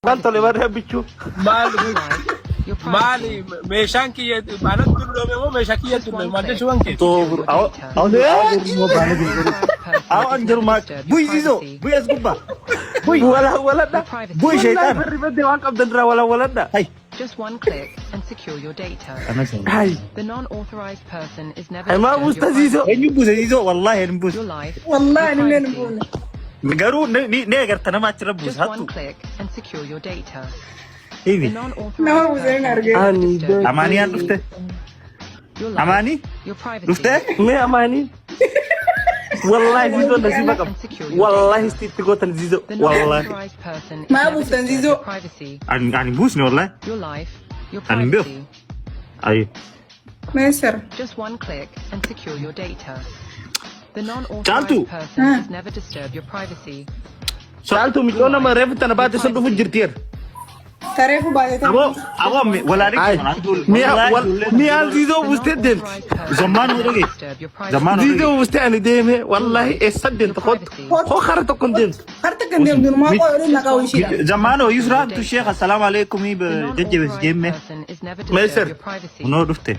Maal tole barree abbichuu. Maal Your life, your maali privacy. meeshaan kiyya anatti dulloome moo meeshaa kiyya Just dulloome one maal click jechuun and kee? secure your Awo data. awo The non-authorized person awo is an never jiru maa disturbed your Bu'i Ziizoo, privacy. bu'i as gubbaa. Bu'i, wala waladha. Your privacy. bu'i Wallahi shayxaana. barri badde waan qabdan irraa wala waladha. Hay. Just one click and secure your data. Hay. The non-authorized person is never Hay maa disturbed your buusta Ziizoo. privacy. Eenyu buuse Ziizoo? Wallaahi hin buuse. Your life, Wallahi your ani illee hin privacy. buune. Garuu ni ni ni agarta nama achirra buuse Just one hattu. click and secure your data. The Hivi. Nama non-authorized buusanii hin person is argee. never Ani disturbed your Amaaniyaan privacy. dhufte. Your life, Amaanii your privacy. dhuftee? Mee amaanii. Wallahi Ziizoo nasiiba qaba. And secure your Wallahi data. itti gootan Ziizoo. The Wallahi. non-authorized person is Maa never buuftan disturbed your Ziizoo? privacy. Ani ani buusne wallahi. Your life, your Ani hin beeku. privacy. Ayi. Meesar. Just one click and secure your data. The non-authorized Caaltuu. person Ah. is never disturbed your privacy. Caaltuu micoon nama reefu tana baate sun dhufu jirtier. Tareefu baatee Aboo tareefu. aboo amme walaalee Ay. keessan Mi'a mi'aan Ziizoo The buustee deemti. non-authorized person Zammaan is nuu never dhage. disturbed your Zammaan privacy. nuu Ziizoo buustee ani deeme wallahi eessa Your deemta kottu. privacy. Koo kara tokko hin deemtu. Harta kan deemtu numaa Mi- qo'ee Just naqaa one ishiidha. click and Zammaanoo secure your Yusraan tu data. sheekh assalaamu alaikum The jajjabees non-authorized jemme. person is never Meesar. disturbed your privacy. Kunoo dhufte.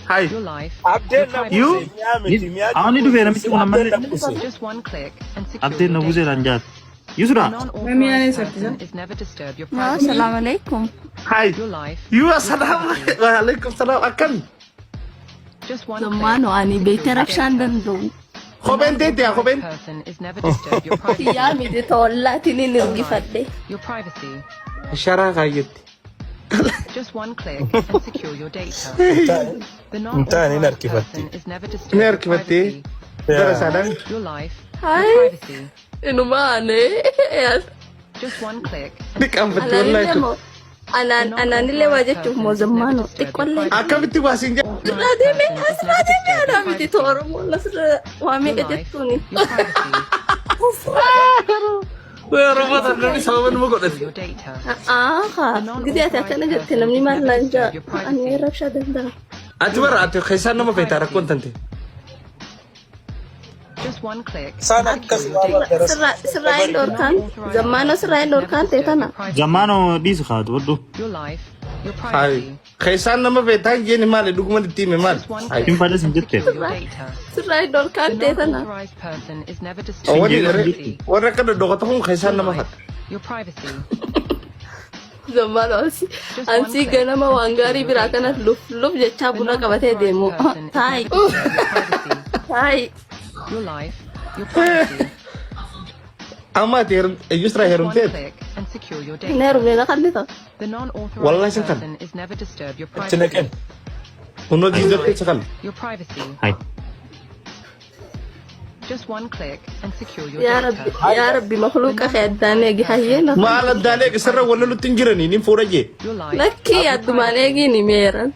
Hay. Your life, your Abdeen na You? buuse mi'aa miti mi'aa Awni jibbuu dhufee namichi kun abdeen ammallee na buuse. Just one click and secure abdeen your na buusee data. dhaan jaatu. The Yusraa. Mami non-authorized sartisa. person is never disturbed your Ma, privacy. Assalamu alaikum. Hay. Your life, You your assalaamu privacy. alaikum salaam akkami. Just one click Zammaano and ani secure beekte your rabshaan data. danda'u. The Kopheen teetti yaa non-authorized kopheen. person is never disturbed your privacy. Yaa miti toollaatiin hin Your life, ergifadhe. your privacy. Sharaa kaayyetti. Just one click and secure your data. The Hin taane hin non-authorized harkifatti. person is never Ni disturbed your harkifattee privacy. gara saadhaan. Your life, your Hai, privacy. inuma ane. Just one click and Ni secure your qaanfatte data. wallahi Anaanillee kun. moo The anaanillee waa non-authorized jechuuf person moo is never zammaano disturbed your xiqqollee. privacy. Akkamitti baasiin jedhu. Asirraa Authorized deeme person is asirraa never deeme disturbed your anaa miti privacy. Oromoon asirra waa Your meeqa life, jettuuni. your privacy. Oromoo Just one namni click sababa and nama secure godhate. your data. Aahaa The gidee ati non-authorized akkana jette person namni is maal never naan jaa disturbed your ani privacy. rabshaa danda'a. Ati bara ati keessaan Your nama feetaa rakkoon privacy. tante. Just one click Isaan and secure your akkasuma data. bara Sirraa hin The dhorkaan non-authorized zammaanoo person sirraa hin is never dhorkaan ta'e disturbed your tana. privacy. Zammaanoo dhiisi kaatu badhu. Your life, your Hai. privacy. Keessaan nama feetaa hin jeeni maali dhuguma itti hime maali. Just one Hai. Hin click fadhas hin and jette. secure your data. Sirraa hin The dhorkaan ta'e tana. non-authorized person is never disturbed Wanni your Hin warri privacy. warri akka dhodhokata kun keessaan Your nama life, fadha. your privacy. Zammaanoo Just one ansii click ganama and waan secure gaarii your biraa data. kana luf luf jechaa The buna qabatee non-authorized deemu. person is Taayi never disturbed your privacy. taayi. Your life, your privacy. Amma ati Yusraa Just one heerumteet. click and secure your Hin data. heerumne na kallita. The non-authorized Wallahi sin kan. person is never disturbed your Itti privacy. naqan. Kunoo Your Ziizoo life, keessa kan. your privacy. Hai. Just one click and secure your Yaa data. Rabbi yaa Rabbi The makluuqa kee non-authorized addaan eegi person hayyee is na. never Maal disturbed addaan your eegi sirra privacy. wal lolutti hin jiranii ni fuudha jee. Your life, Lakkii your addumaan privacy. eegiin himeeran.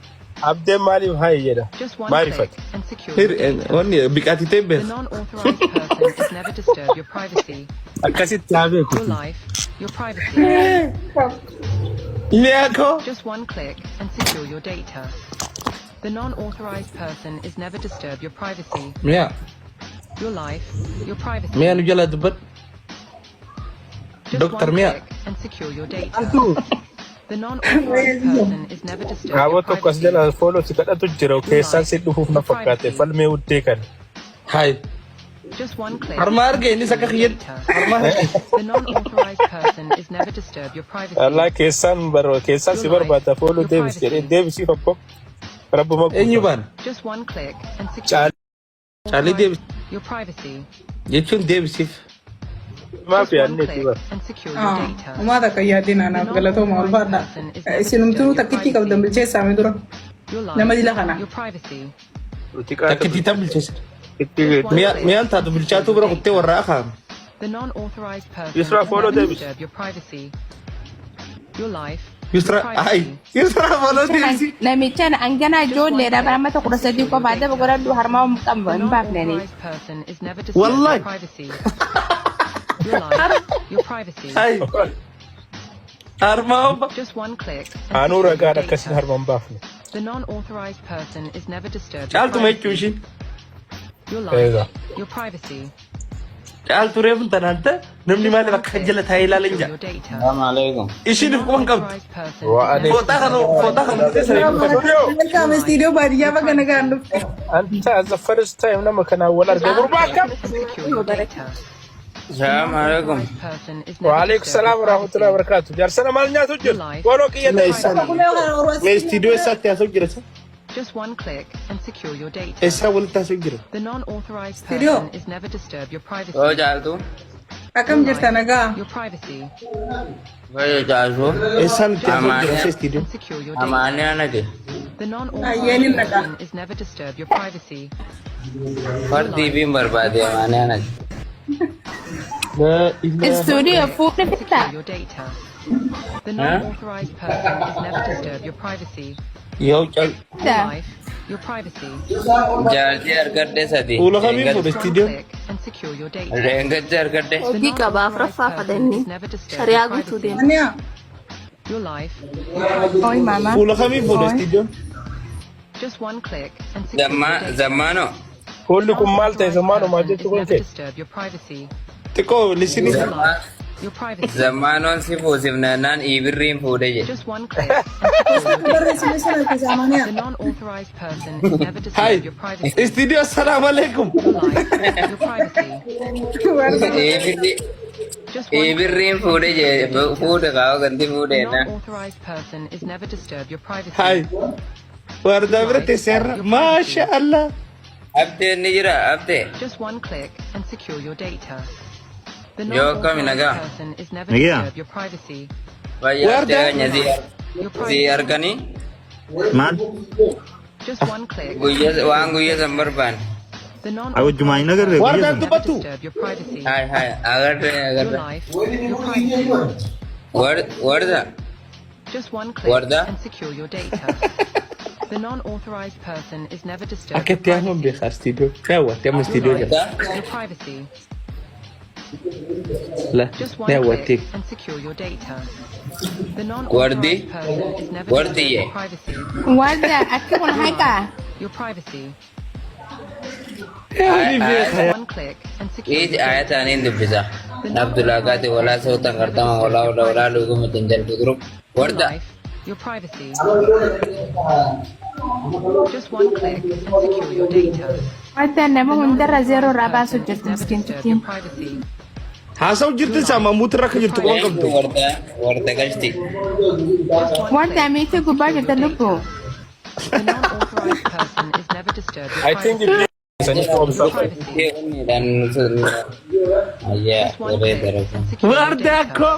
Abdeen maaliif hayi jedha? Just one Maaliif click ati? and secure your data. Wanni biqaatii ta'e The beeka. non-authorized person is never disturbed your privacy. Akkasitti haa Your beekuti. life, your privacy. Mi'a koo. Just one click and secure your data. The non-authorized person is never disturbed your privacy. Mi'a. Your life, your privacy. Mi'a nu jalaa dubbadhu. Just Dr. one Mia. click and secure your data. The non-authorized person is never disturbed your Raawwa tokko as privacy. jala fooloo si kadhatu jira Your keessaan life, si dhufuuf na your fakkaate privacy. falmee uddee kana. Hai. Just one click Harma and arge innis secure akka your kiyyatti. data. Harma arge. The non-authorized person is never disturbed your privacy. Allaa keessaan bar keessaan Your si life, barbaada fooloo your deebisi jedhee privacy. deebisiif abboo. Rabbuma Eenyu guutaa. baana? Just one click and secure Caalii Caalii deebisi your privacy. jechuun deebisiif. maaf Just one yaadneeti click bara. and secure your data. Homaa takka yaaddiin The anaaf galatooma ol non-authorized baadha. person is never Isinumtuu disturbed your takkittii qabdan privacy. bilcheessaa mi dura. Your Nama life, dila kana. your privacy. Nuti qaata Takkittii tan bilcheessa. itti Just one Mi'a click mi'aan and taatu secure bilchaatuu your bira kuttee data. warraa akaa'ame. The non-authorized person Yusraa is fooloo never deebisi. disturbed your privacy. Your life, your Yusra ay privacy. Yusra follow deebisi. Namicha hangana Just one ijoolleedha click bara mata and kudha secure sadii your qofa adaba data. godhadhu harmaa hin The qabne hin baafnanii. non-authorized person is never disturbed your Wallahi. privacy. Your life, your privacy. Ay harmaa obba. Just one click and Aanuu secure your ragaan akkasiin data. harma hin baafne. The non-authorized person is never disturbed your Caaltuma jechuu privacy. ishiin. Your life, Eega. your privacy. Caaltuu reefu tanaan ta'a namni maaliif akka jala taa'ee ilaalan Secure jaa. your data. Salaamu alaikum. Ishiin if quban qabdu. Non-authorized person Wa is never alaikum Fooxaa kana fooxaa kana bitee sana uffatu. Welcome studio baadiyyaa bakka nagaan dhufte. Anta the first time nama kanaan wal Just arge one gurbaa click akkam. and secure your data. The Salaamu alaikum. non-authorized person is Wa never alaikum disturbed salaam your wa rahmatullahi wa privacy. barakatuh. Jaarsana maal nyaatu Your jiru? life, Gooloo your kiyya Mee ta'e. eessaan privacy. mee istiidiyoo eessaatti haasa'u jira isa? Just one click and secure your data. Eessaa walitti haasa'u jira? The non-authorized Studio. person is never disturbed your Oo privacy. caaltu. Akkam Your jirta life, nagaa? your privacy. Fayyo caaltu. Eessaan itti Just haasa'u one jira isa click istiidiyoo? and secure your data. Amaanee anati. The Ayyeen non-authorized hin dhaqa. person is never disturbed your privacy. Your Fardi life, fi hin your barbaade amaanee privacy. anati. La ilaha Studio Click fuudhi and fitta. secure your data. The non-authorized person is never disturbed your privacy. Yoo cal Your life, your privacy. Jaartii argadhe sadi. Fuula kamiin fuudhe Just one istiidiyoo? click and secure your data. Reengacha argadhe. The Hojii qaba non-authorized afuraffaa person fadhanni. is never disturbed your Shari'aa guutuu privacy. deema. Aniya. Your life, your privacy. Oi mama. Fuula kamiin fuudhe Oi. istiidiyoon? Just one click and secure your data. Zammaanoo. The Fuulli kun maal ta'e non-authorized zammaanuma person jechuun is kun never kee. disturbed your privacy. Xiqqoo lisinii. Your life, your privacy. Zammaanoon si fuusifnaan ibirriin fuudhe jedhe. Just one click and secure your data. Barreessine sana keessa Amaaniya. The non-authorized person is never Hai. disturbed your privacy. Istiidiyoo assalaamu alaikum. Your life, your privacy. Ibirri Just one click ibirriin and fuudhe secure your jedhe data. fuudhe kaa'u ganti The fuudhe na. non-authorized person is never disturbed your privacy. Hai. Your Wardaa bira life, teesseerra. your Maasha privacy. Allah. Abdeen ni jira abdee. Just one click and secure your data. The Yoo akkami non-authorized nagaa. person is never Nagaa. disturbed your privacy. Fayyaa abdee Wardaa. keenya Your si life, your si privacy. arganii Maal? Just one click and guyyaa secure waan your guyyaa data. san barbaanne. The Ay wajjumaa hin non-authorized agarre person guyyaa is sana. Wardaan never dubbattu. disturbed your privacy. Hai hai agarre Your agarre. life, your privacy. Warda Just one click warda. and secure your data. The non-authorized person is never disturbed Akka your itti aanuun privacy. beekaa istiidiyoo. Ni hawwatte amma Your istiidiyoo life, jala. Warda. your privacy. La Just ni one hawwatte. click and secure your data. The Wardi. non-authorized person is never disturbed Wardiyye. your privacy. Warda akki kun Your life, haqa. your privacy. Ni beekaa Just yaa. one click and secure Iiti your data. ayataaniin dubbisa. The Abdulaakaati non-authorized walaa person sautan is never qartama disturbed walaa your wala walaa privacy. lugumu janjaltu group. Your Warda. life, your privacy. Just one click and secure your data. Warda nama The hundarra zeeroo non-authorized irraa baasu person is jirti never disturbed your miskiintittiin. privacy. Haasa'u Your jirti isaa life, mammuutu irra akka your jirtu quban privacy. qabdu. Warda warda galti. Just one Warda click miitii and gubbaa secure jirta your lubbuu. data. The non-authorized person is never disturbed your I think privacy. saniif Your obsa. privacy. Ayyaa Just one waree click darasa. and secure your Wardaa data. koo.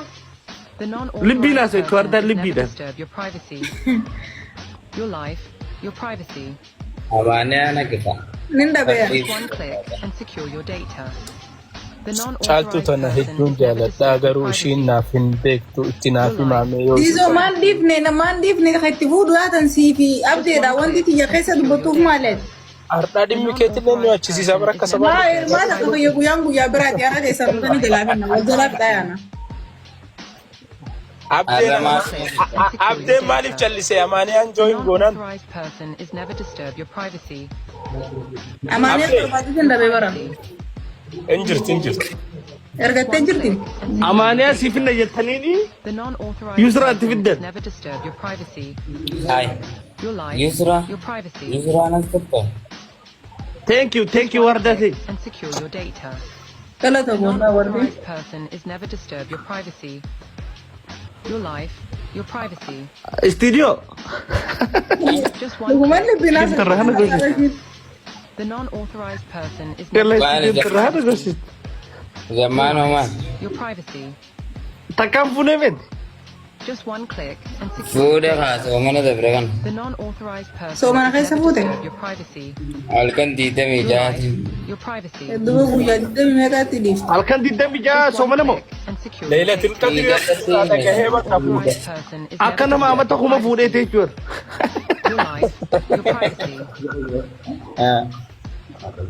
The Libbiin non-authorized haasa'e person wardaan is never libbiidhaan. disturbed your privacy. Your life, your privacy. Amaanee ana kifa. Nin dhabeera. Just one click and secure your data. The Caaltuu non-authorized tana person hedduun is never jaaladhaa disturbed your garuu ishiin privacy. naaf hin beektu itti naaf Your life, himaame yoo Diizoo maal dhiifne namaan dhiifne kan itti fuudhu haatan sii fi just abdeedha. one Wanti click tiyya and keessa secure your dubbattuuf data. maali? Har'aa The dhimmi keetillee nu non-authorized achisiisaa person bara is akka never sabaa Maa disturbed your maal akka privacy. guyyaan guyyaa biraati haadha keessaa Your dhufanii life, jalaa finna wal your jalaa fixaa privacy. yaana. Abdeen Arramaa. One click and secure your abdeen maaliif data. callisee amaaniyaan The jooyin goonaan non-authorized person is never disturbed your privacy. Amaanee abdee Your torbaatii life, your dhabee bara. privacy. hin jirti hin jirti. Just Ergattee one jirti. click and secure your Amaaniyaa siif data. hinna jettaniini The non-authorized Yusraa itti person is fiddan. never disturbed your privacy. Hai. Your life, Yusra. your privacy. Yusra anas turte. Thank you thank Just you one wardaa click ta'e. and secure your data. Galata The boondaa warri. non-authorized person is never disturbed your privacy. Your life, your privacy. Istiidiyoo. Just one Dhugumaan click libbinaa and Istiidiyoo secure irraa your gosi. data. The non-authorized person is never Yalla Maal disturbed istiidiyoo your irraa privacy. gosi. Your Zammaanoo life, maal? your privacy. Takkaan fuunee miti. Just one click and secure your Fuudhe data. kaasoo mana dabre kana. The non-authorized person Soomana is keessa never fuute. disturbed your privacy. Halkan diidamii Your jaati. life, your privacy. Duuba guyyaa digdami meeqaatti dhiifte. Halkan digdami ja'a Just one soomana moo? click and secure your Laylatul data. Qadri Diidamatti dhagahee bakka The fuudhe. non-authorized person is Akka never nama disturbed amata your kuma fuudhee privacy. jechuudha. Your life, your privacy.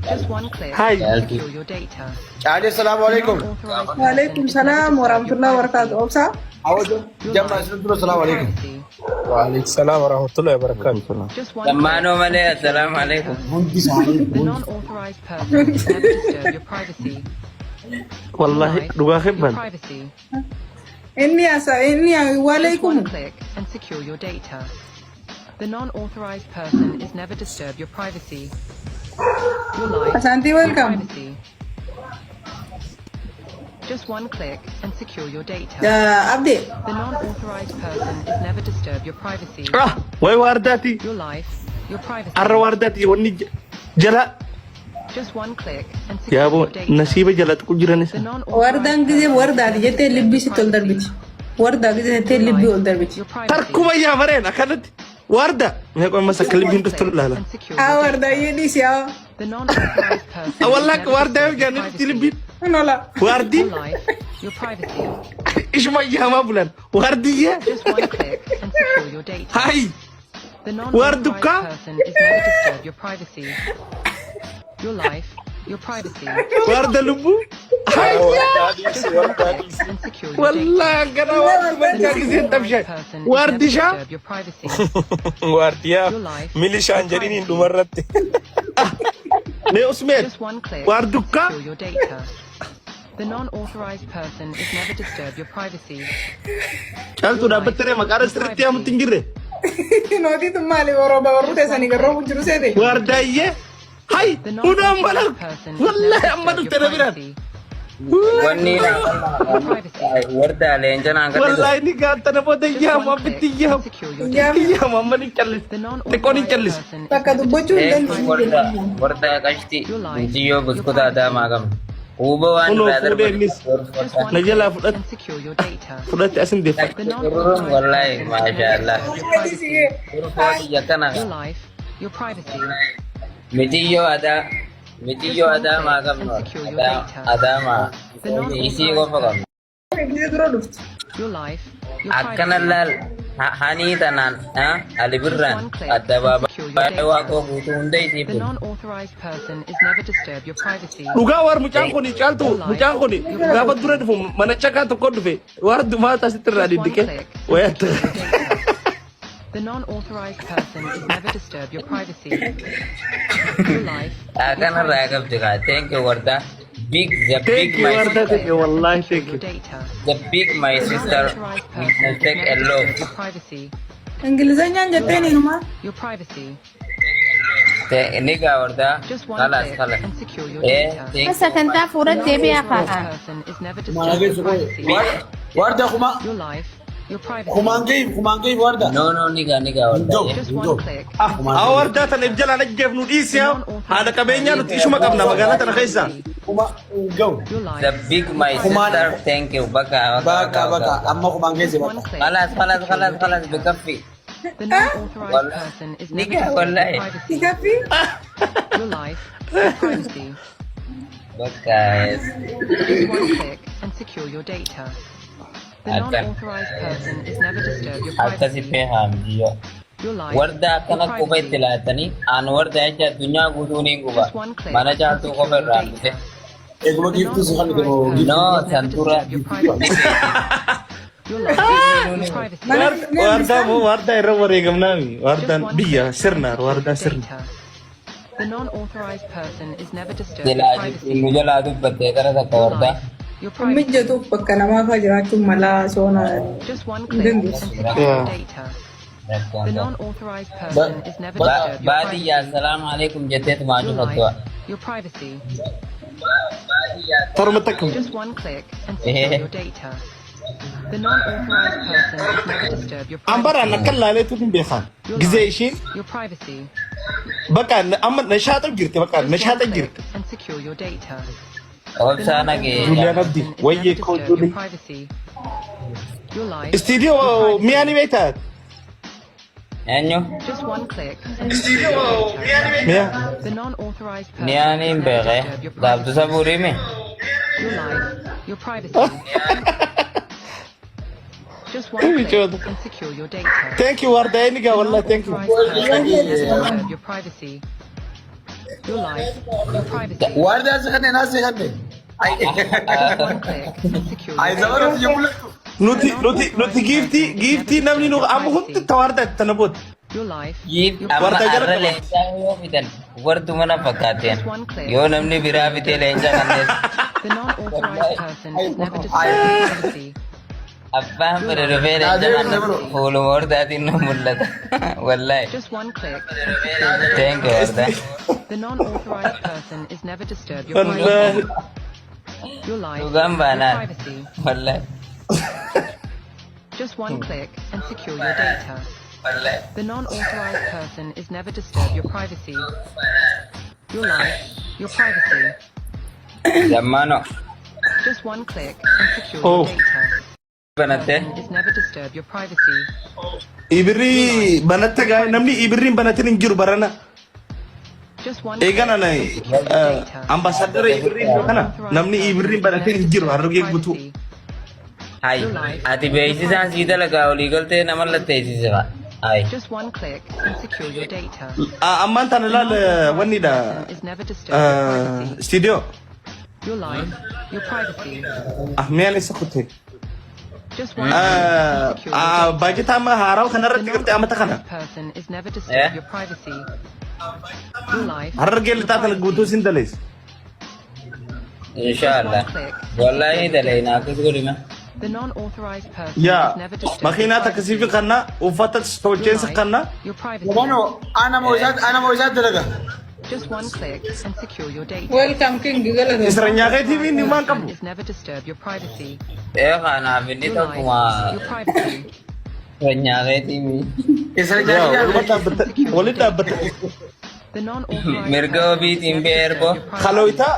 Just one click Hai. and Caaltu. secure your data. Caali assalaamu The alaikum. non-authorized person Waalaikum is never salaam disturbed your warahmatullahi wabarakatuh. privacy. Obsaa. Awwajo Your jamma life, isin dura your assalaamu alaikum. privacy. Waalaikum salaam wa rahmatullahi wa barakatuh. Just one click Zammaanoo and malee secure your assalaamu data. alaikum. Hundi isaanii The non-authorized person is never disturbed your privacy. Your Wallaahi life, dhugaa your kebban. privacy. Inni asa inni Just waalaikum. one click and secure your data. The non-authorized person is never disturb your privacy. Your life, Asanti your welcome. privacy. Just one click and secure your data. Abdi. The non-authorized person is never disturb your privacy. Ah, way waardaati. Your life, your privacy. Arra waardaati wanni jala Just one click and secure yaaboo your data. nasiiba jala tuqu jiran The isa. non-authorized Wardaan gisee person is wardaati never jettee disturb libbii your sitti ol privacy. darbiti. Wardaa gisee jettee Your libbii life, ol darbiti. your privacy. Tarkuma yaa mareen akkanatti waarda. Mee qoy masa akka Just libbiin one dhuftu click ilaala. and secure Haa your wardaa data. jedhisi haa. The non-authorized person is Wallaahi never waardaa yoo disturb your jaanii dhufti privacy. libbiin. Nola. Waardiin Your life, your privacy. ishuma yaamaa bulan. Waardiyyaa. Just one click and secure your data. Hayi. The Waardukkaa. non-authorized person is never disturb your privacy. Your life, your privacy. Waarda lubbuu. Hayyaa. Just one click and secure your data. Wallaahi ganaa waardi The machaa giseen non-authorized dhabshan. person is never Waardishaa. disturb your privacy. Waardiyaa Your life, your milishaan jedhiniin privacy. dhumarratti. Mee usmeet. Just one click and Waardukkaa. secure your data. The non-authorized person is never disturb your privacy. Caaltuu Your life, dhaabbattee maqaan your asirratti yaamutti privacy. hin jirre. Nootiitu maali warra warru Just one teessanii garroo click jiru and seete. secure your data. Waardaayyee. Hay. The Hunaan non-authorized balan. person is never Wallaahi amma disturb your dhufte na biraan. privacy. Wanni Your life, your privacy. warda leenca naan kadhisu. Wallaahi ni gaattana booda Just yaamu one abbitti click and yaamu. secure your Yaamu. data. Yaamu amma ni callisa. The Xiqqoo ni non-authorized callisa. person is Bakka never dubbachuu hin disturb your Thank you dandeenye. warda privacy. warda qashti Your life, muciyyoo your buskuta privacy. adaamaa qabna. Huuba waan Kunoo irraa fuudhee darbate innis Just na one jalaa click fudhate and secure your data. fudhate asin deeffadhe. The Ururum non-authorized wallahi person is never maashaallah. disturb your privacy. Urfoo biyya kana Your life, your privacy. mitiyyoo adaa Just mitiyyoo one adaamaa click and qabnu secure your adaa data. adaamaa The isii non-authorized qofa person, qabna. Dura dhuftu. your life, your Akkana privacy. laal hanii tanaan ali Just birraan one click and secure your addabaabaayii data. waaqoo guutuu hunda isii The bulu. non-authorized person is never disturb your privacy. Dhugaa waar mucaan kun caaltu Your life, mucaan kun your gaafa privacy. dura dhufu mana cakaa tokko dhufe waardumaa asitti irraa Just one diddiqee click and wayaatti. secure your data. The non-authorized person is never disturb your privacy. Your life, your Akkana irraa privacy. qabdi kaa thank you warda big the Thank big you my waardaa One thank click you and wallaahi secure thank your you. data. the big my The sister non-authorized person is take never a love. disturb your privacy. Ingilizanyaan Your jetteen life, inumaa. your privacy. Ni gaa warda Just one khalas click khalas. and secure your Eh data. thank you Sagantaa The fuula deebi'aa non-authorized ka'a. person is never disturb your privacy. Warda kuma Your life, your privacy. kumaan gahii kumaan gahii warda. No no ni gaa ni gaa warda. Hin Just hin one gahu. click and Haa secure your waardaa tana if data. jalaan ajjeefnu dhiisi The haa haadha non-authorized qabeenyaa person nuti is ishuma never qabna disturb magaalaa your tana keessa. privacy. Kuma hin gahu. Your The life, big your my Kumaan privacy. sister thank you baka baka bakka baka bakka baka. amma kumaan geesse Just one bakka. click Khalas and khalas secure khalas your khalas data. bikaffi. The non-authorized Wallahi person is ni never gaa disturb your wallahi. privacy. Gaaffii. Your life, your privacy. Bakka yes. Just one click and secure your data. The Akkan non-authorized person is never disturb your akkasi privacy. feehaa mitiyyoo. Your life, Warda your akkana quba itti privacy. laatanii aan warda jecha addunyaa guutuu ni guba. Just one click Mana and caaltuu secure qofa your irraa hambise. data. Eeguma The giiftuu si kan non-authorized moo person No is never san dura disturb your privacy. Your life, your privacy. Mana Waardaa moo waardaa irra wareegamnaami Just waardaan one biyya click and sirna secure your waardaa sirna. data. The non-authorized person is never disturbed your Jalaa privacy. nu jalaa dubbattee gara takka Your wardaa. life, your Hin privacy. mijatuuf bakka namaa fa'aa jiraachuun malaa soona Just one hin click and dandeessu. secure your Yeah. data. The Rakkoon qabu. non-authorized person is never disturbed your Baadiyyaa privacy. salaamu alaikum jetteetu maa Your cufattu'a. life, your privacy. Torma takka. Just one click and secure your data. The non-authorized person is never disturbed your Ambaraan privacy. akka laaleetu hin beekan. Your Gizee life, ishiin your privacy. bakka amma nashaaxa jirti bakka Just one nashaaxa click jirti. and secure your data. The Obsaa nagee. non-authorized Julian Abdi person is wayyee never koo disturbed your Julie. privacy. Your life, your Istiidiyoo mi'a privacy. ni beektaa? Eenyu? Just one click and secure your data. Mi'a. The non-authorized person Ni is ani hin never beekee. disturbed your Dhaabdu privacy. sabuuriimi. Your life, your privacy. Just one click Michoota. and secure your data. Thank you waardaa inni gaa The wallahi thank you. non-authorized person is never disturbed your privacy. Your life, your privacy. Warda si kanne na si kanne. Just one click and secure your Ay zamana data. si mul'atu. The Nuti nuti nuti non-authorized giiftii person is never giiftii namni disturbed nu your amma hundi privacy. tawaardaa tana booda. Your life, Giif your amma Warda jala har'a qabatti. leencaa yoo fitan wartu mana fakkaateen Just one click. yoo namni biraa bitee leenca kanneen The non-authorized person is never disturbed your privacy. abbaan fedhe dhufee leenca kana fuuluma wardaatiin nu mul'ata. Wallaahi. Just one click and secure your data. Thank you warda. The non-authorized person is never disturbed your privacy. Wallaahi. Your life, Dhugaan your baanaan. privacy. Wallaahi. Just one click and secure your data. Wallaahi. The non-authorized person is never disturbed your privacy. Your life, your privacy. Zammaanoo Just one click and secure Oh. your data. banattee. Person is never disturbed your privacy. Ibirri banatte gaa namni ibirri hin banatin hin jiru barana. Just one Eegan click ana and secure your data. ambaasaadara ibirri kana namni ibirri hin banatin hin jiru harargee guutuu. Hai, ati beeksisaan sii dalagaa olii galtee nama latteessise fa'a. Hai. Just one click and secure your data. Ammaan tana The laal non-authorized wannidha. person is never disturbed your privacy. Studio. Your life, your privacy. Ah, mi'aan isa kutte. Just one click and secure your data. Baajata amma haarawaa The kanarratti gartee amata kana. non-authorized person is never disturbed your privacy. Your life, Harargee your lixaa tana guutuu privacy. sin daleessa. Just Inshaallah. one click and Wallaahi secure your dalaynaa data. akkas godhima. The non-authorized person Yaa is never disturbed your makiinaa takka siif privacy. kanna uffata Your tolcheensa life, kanna. your privacy. Zamano ana moosaat ana moosaat dalaga. Just one click and secure your data. Welcome King galatoomi. Israanyaa keetii fi inni waan Person qabu. is never disturbed your privacy. Ee kanaaf inni Your life, tokkuma your privacy. sanyaakeetii Isa Yaa jaalladha. waluma dhaabbata walitti dhaabbata. The non-authorized Mirga person is ofiitiin never bee disturbed ergo. your privacy. Kalooyitaa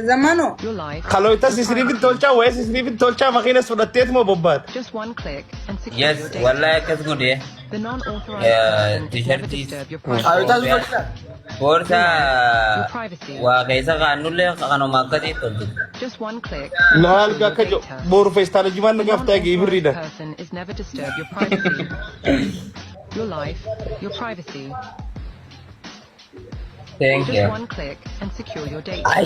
Zamano. Your life, kalooyitaa your sisiriifin privacy. tolchaa wayii sisiriifin tolchaa makiina fudhatteetuma bobbaata. Just one click and secure Yes, your data. wallaahi akkas godhe. The non-authorized person is never T-shirtiis. disturbed your privacy. Ayotaa sun tolchaa. Your Boorsaa life, your privacy. waa keessa kaannullee kanuma akkasii tolchitu. Just one click and Laal secure your akka jiru data. boru feestaala jimaan The nagaaf ta'e non-authorized ibirriidha. person is never disturbed your privacy. Your life, your privacy. Thank Just you. one click and secure your data. Ay.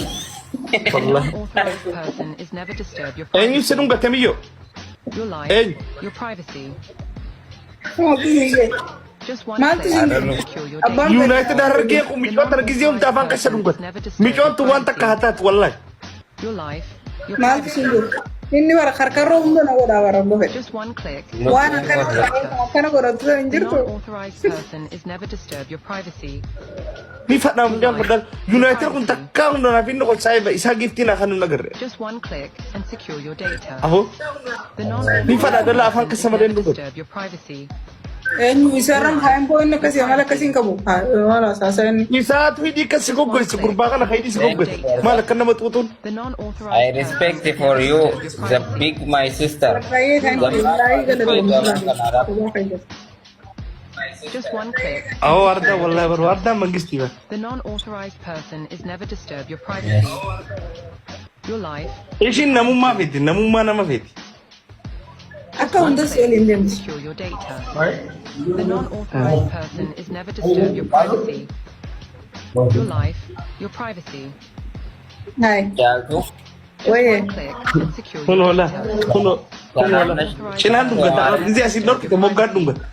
The Wallaahi. non-authorized person is never disturbed your Eenyu si privacy. dhungate miyyoo? Your life, Eenyu? your privacy. Maaltu isin ga'e? Just one Maaltu click isin and ga'e? secure your Abbaan data. United harargee kun The micoon tana gizee hunda non-authorized afaan keessa person is dhungate. never disturbed your Micoontu waan takka privacy. haa taatu wallaahi. Your life, your Maaltu isin privacy. godhe? Inni bara karkarroo hunda na godhaa bara gofe. Just one click Waan and secure akkana your data. akkana godhatu hin The jirtu. non-authorized person is never disturbed your privacy. Ni fadhaa Your mucaan life, fadhaan. your United kun privacy. takkaa hunda naaf inni qol saayiba isaa giftii naa kan nun agarre. Just one click and secure your data. Afoo The ni non-authorized fadhaa dhala afaan person keessa is malee never hin dhungatu. disturbed your privacy. Eenyu Your isarran life, haayamboo inni your akkasii amala akkasii privacy. hin qabu. Maal haasaasaa inni? Isaatu hidhii kan si Just one goggoyse click gurbaa kana and hidhii si secure your goggoyse. data. Maal akka nama xuuxuun? The I non-authorized person respect is for never you disturbed your the privacy. big my sister. Baay'ee Your kan life, baay'ee your galatoomi. privacy. Just one click and Awoo secure ardaa your wallaahi baru data. ardaan mangistii bara. The non-authorized person is never disturbed your privacy. Your life, your Ishiin namummaa privacy. feeti namummaa nama feeti. Just Akka one hundas click waliin and deemti. secure your data. The non-authorized person is never disturbed your privacy. Your life, your privacy. Hai. Jaaltu. Just Wayee. one click and secure Kun your hola data. kun kun hola. The non-authorized Cinaan person dhungata is never gizee asiin disturbed your dhorkite moggaan privacy. dhungata.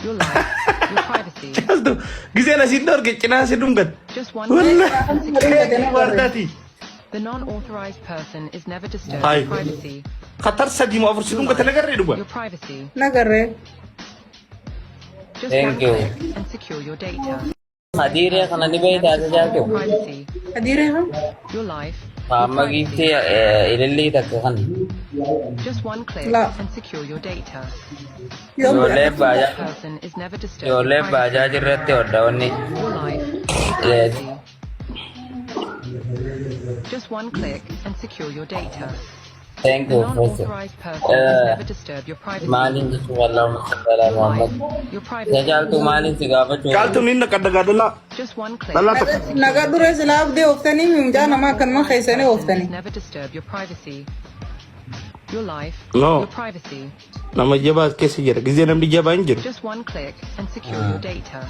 Your life, your privacy. Caaltu gizeen asiin dhorke cinaan si dhungata. Just one click Wallaahi and secure your keetii data. waardaati. The non-authorized person is never disturbed Hai. your privacy. Khatar sadii moo afur si Your dhungate life, nagarree dhugan. your privacy. Nagarree. Just Thank one you. click and secure your data. Hadiiree kana ni Is beektaa never isa disturbed your jaaltu. privacy. Adiiree haa? Your life, your Amma privacy. giiftii ilillii takka kan. Just one click La. and secure your data. Yoom Ijoollee godha? baajaa Person is never disturbed your ijoollee privacy. baajaa jirratti hodhawanni. Your life, your privacy. Just one click and secure your data. Thank The you. First. non-authorized person is never disturbed your privacy. Maaliin jechuun Allahumma salli ala Your life, Muhammad. your Isa privacy. jaaltu maaliin si gaafachuu? Caaltuun inni dhaqadha dhalaa Just one click dhalaa takka. and secure Nagaa your duree data. silaa abdii ooftanii mucaa The namaa akkanuma non-authorized keessanii person is ooftanii. never disturbed your privacy. Your life, No your privacy. nama jabaa keessa jira gizee namni jabaa hin jiru. Just one click and secure your data.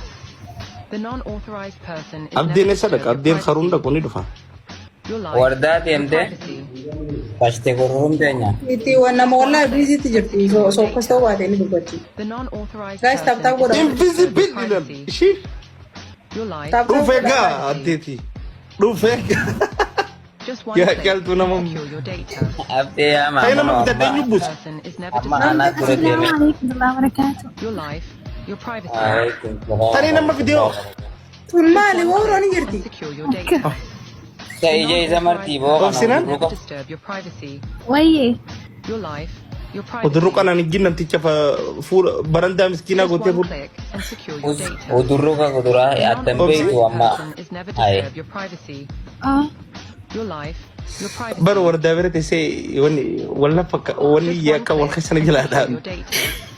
The non-authorized person is never Abdiin eessa disturbed dhaqa? your Abdiin haruun privacy. dhaqu ni dhufa. Your life, Wardaa your deemtee privacy. Pashte gurgurum teenya. Itti waan nama wallaahi biiziitti jirti. Osoo akkas ta'uu baate ni dubbatti. The non-authorized Guys, tap person tap is godha. never disturb your Invisible jedhan. privacy. Ishii Your life, Tap tap dhufee godha. gaa addeeti. Dhufee gaa. Just one Yaa click caaltuu nama. and secure your data. Abdee yaa Ta'ee nama maamuna bitadhee amma. nyubbus. Person is never Amma disturb anaa your ture privacy. deeme. Assalamu alaikum warahmatullahi wabarakatuh. Your life, your privacy. Waalaikum salaam Tarii nama fidee hoo. Tun Just maali one wooroo ni click jirti. and secure your data. Isa ija isa martii boo kana Obsinaan? Never udurruqa. disturb your privacy. Wayye. Your life, your Udurru privacy. kanaan hin namticha fuula barandaa miskiinaa Just gootee one fuula. click and secure your data. Udurruqa kuduraa The attan Obsi? beektu non-authorized amma. person is never Aye. disturb your privacy. Ah. Your life, your Bar privacy. wardaa bira teessee wanni walla fakka wanni Just one yakka wal click keessa na and jalaa secure dhaabne. your data.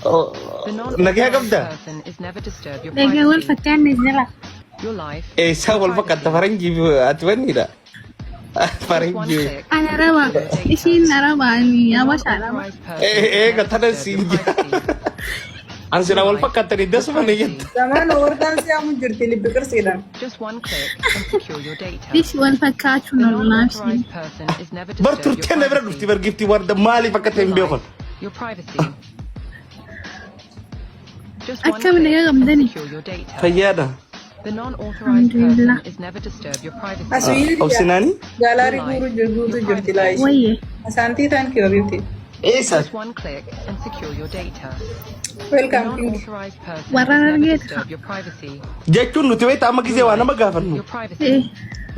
The Nagayaa non-authorized qabdaa? person is never disturb your Egaa wal privacy. fakkaanne jira. Your life, your Eessaa wal fakkaata privacy. faranjii fi ati wannidha. Just one Faranjii. click Ana and raba. secure your data. Ishiin araba ani The Habasha araba. non-authorized person is Eega never tana disturb your siin privacy. An Your silaa wal life, fakkaatanii your dasuma ni privacy. jetta. Zamaan wardaan si'aamu jirti libbi qirsiidhaan. Just one click and secure your data. Ishi wal fakkaachuun The ol naafsi. non-authorized person is never Bar disturb your turtee na bira dhufti privacy. bar giftii warda maaliif akka ta'e Your hin beekon. life, your privacy. Just one Akkam click nagaa and qabdani. secure your data. Fayyaadha. The non-authorized Alhamdulillah. person is never disturb your privacy. Asii Obsinaani? Your gaalaarii life, guuruu guutuu your jirti privacy. laayisii. Wayye. Asaantii taan kiyoo biifti. Eessa? Just one click and secure your data. The Welcome king. non-authorized person Warra is never argeeta. disturb your privacy. Jechuun nuti beektaa amma gisee Your waa nama life, gaafannu. your privacy. Eh.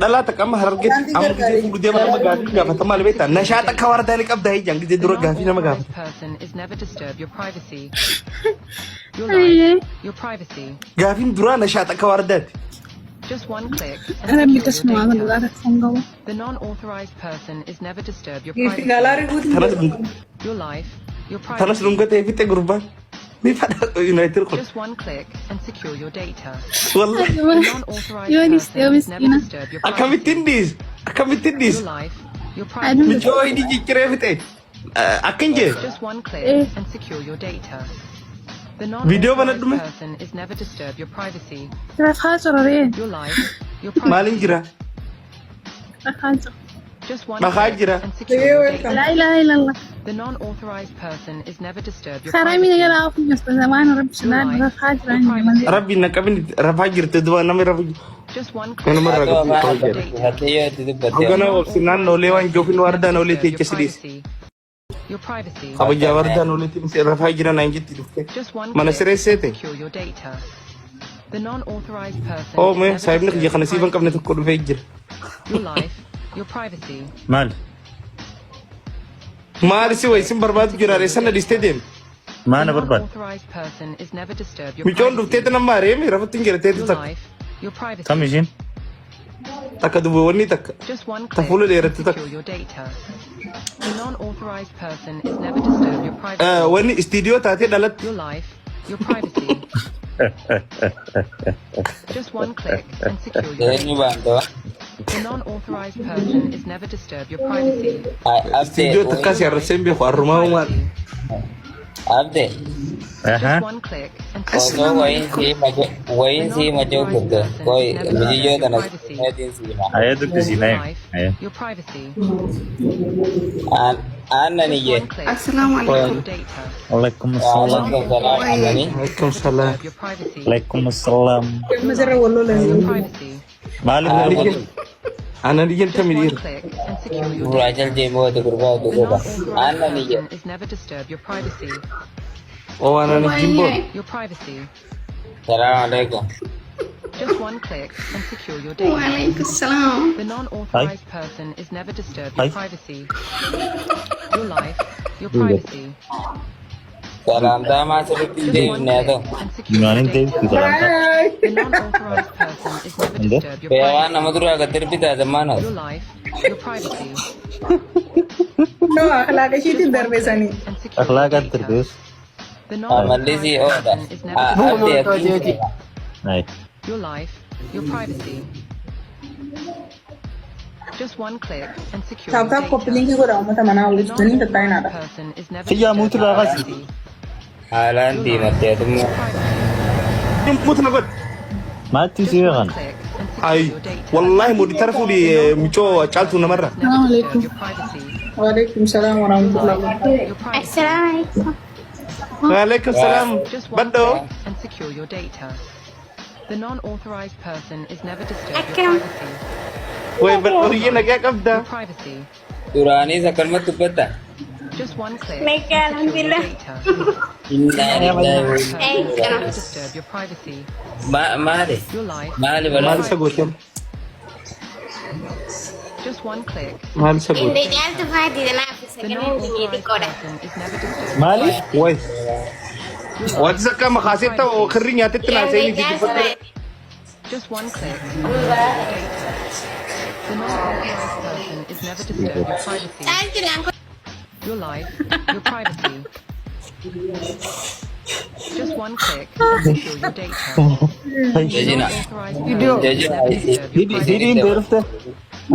Dhalaa takka amma harargeetti Asaantii amma gisee gargaari. fuudhu deeman amma Just one gaafii click gaafata maali and beektaa secure your nashaata akka data. wardaa ni qabda hijjaan gisee The dura gaafii nama non-authorized gaafata. person is never disturb your privacy. Your life, Ayyee. your privacy. Gaafiin duraa nashaata akka wardaati. Just one click and Rabbi secure your tasuma data. dhugaa rakkoon qabu. The non-authorized person is never disturb your Giifti privacy. gaalaarii guutuu Tanas jirti. Your life, your tanas privacy. dhungatee fixe gurbaan. Ni fadha United kun. Just one click and secure your data. Wallahi The non-authorized Yoonis person yoo is never miskiina. disturb your akkamittiin privacy. dhiis akkamittiin Your dhiis life, your Aduu. privacy. mijoo hidhi cicciree fixe. Akkan jee Just one click Eh. and secure your data. The viidiyoo non-authorized banadhume person is never disturb your privacy. Rafaa sororee. Your life, your maaliin privacy. jira Rafaa jira. Just one Dhagaa click jira. and secure Yoo your welcome. data. Laa ilaaha illallah. The non-authorized person is never disturbed your Karaa miila privacy. jalaa ofi jirta zamaan rabbi Your sodaadhu life, rafaa your jiraan malee. privacy. Rabbi na qabin rafaa jirte duba namni rafa Just one click namarraa Haa ta'u qabdu afaan ta'uu jedha. dubbattee yoo itti dubbatte Hoogganaa The obsinaan non-authorized oolee waan person joofin is never wardaan oolee disturbed your teecha sidiis. privacy. Your privacy. Kabajaa wardaan oolee rafaa jira naan jetti dhufte. Just one Mana click siree and seete. secure your data. The non-authorized person Oo is mee never saahibni kiyya disturbed kana your siifan qabne privacy. tokko dhufee jira. Your life, your privacy. Maali? Just Maali one si wayi click sin and barbaadu secure jira your reessan na dhiistee data. deemte. The Maana barbaadde? non-authorized person is never disturbed your Micoon privacy. dhufteeti nama areemi rafatti hin jira teetu Your takka. life, your Kam privacy. ishiin? Takka duba wanni takka. Just one Ta click fuula and dheerattu takka. secure your data. The non-authorized person is never disturbed your privacy. Wanni istiidiyoo taatee dhalatti. Your life, your privacy. Just one click and secure your Eenyu data. baantoo? The non-authorized person is never disturbed your privacy. Abdee Istiidiyoo takkaa si Your life, arrabsee hin beeku your arrumaa maal. privacy. Abdee Just one click and secure osoo your wayiin data. sii maje The wayiin sii majoo non-authorized gurte person koi is never mijiyyoo disturbed your tana privacy. meetiin sii hima. Ayee dubbisi Your naayim. life, Ayee. your privacy. Aannan Just iyyee. one click and Assalamu secure alaikum. your data. Alaikum The assalam. Waalaikum salaam non-authorized aannanii. person Alaikum is never salaam. disturb your privacy. Alaikum assalam. Your Amma sirra life, wal lolan. your privacy. Maaliif Aannan na iyyan. godhu? Aannan iyyan Just tamii one dhiira. click and secure your Gurraacha data. deemoo gurbaa The goba. non-authorized Aannan iyyee. person is never disturb your privacy. Oo aannan ijjiin boon. Wayye. Your privacy. Salaam alaikum. Just one click and secure your data. Waalaikum salaam. The Hai. non-authorized person is never disturb your Hai. privacy. Your life, your Duuba. privacy. Salaamtaa maa sirriitti hin Just one deebifne haa click ta'u. and secure your Imaanin data. deebiftu salaamtaa. Bye. The non-authorized person is never Inde? disturb your Beewaan nama privacy. duraa gad darbitaa zammaan Your haas. life, your privacy. No, akhlaaqa ishiitiin Just one darbe click sanii. and secure your Akhlaaqa data. darbees. The Amalli sii non-authorized oodha. person is never Abdee disturb your akkiin privacy. seena. Hai. Your life, your privacy. Just one click and secure Tap your tap data. copy link godha uummata manaa The walitti non-authorized tattaa'inaadha. person is never Xiyyaa disturbed muutu your irraa kaasi. privacy. Haalaan Your life, diimattee your atummoo. privacy. Mutu na godhe. Maatti Just sii one beekan. click and secure Ay your data. wallaahi mooditara The fuudhi micoo non-authorized caaltuu person namarra. is never Assalamu disturbed alaikum. your privacy. Waalaikum salaam Your warahmatullahi life, wabarakatuh. your privacy. Assalamu alaikum. Waalaikum salaam. Just one Badhoo. click and secure your data. The non-authorized person is never disturbed your Akkam. privacy. Way badhooyyee nagaa qabda. Your privacy. Duraanis akkanumatti dubbatta. Just one click Nagaa, and secure your alhamdulillah. data. Innaa The lillahi wa non-authorized innaa person is ilaihi never disturb your privacy. Maali? Your life, Maali your balaa? Maal isa privacy. goote? Just one click and Maal isa secure your goote? Inni data. caaltu faati tanaaf The sagaleen biyya non-authorized xiqqoodha. person is never disturbed your Maali? privacy. Way. Your Wanti life, sakka your makaasetta privacy. kirri nyaatetti Inni naaseenii caaltu dubbadhu. faati. Just one click and secure your data. The non-authorized person is never disturbed your privacy. Caaltuudhaan Your life, your privacy. Just one click and secure your data. The Jajina. non-authorized person is Jajina. never disturbed your privacy. Hidhiin ta'e dhufte.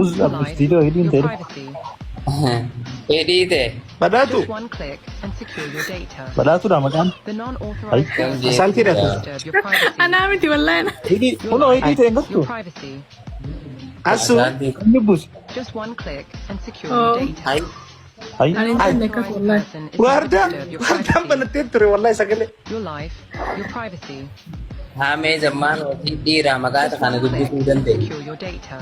Uz Your abdus life, diidoo hidhiin your ta'e. privacy. Hidhii ta'e. Badhaatu. Just one click and secure your data. Badhaatuudha maqaan. The non-authorized Ay. person is Asaantiidha never tu. disturb your privacy. Anaa miti wallahi. Hidhii Your kunoo life, hidhii ta'e hin your gartuu? privacy. Asu. Inni buuse. Just one click and secure your Oh. data. Hai. Ay. The Ani hin jenne akkas non-authorized wallahi. person is never Waardaan disturb your waardaan privacy. banattee ture wallahi sagalee. Your life, your privacy. Haamee zammaan hojii dhiiraa maqaa Just kana one click dubbisuu and danda'e. secure your data.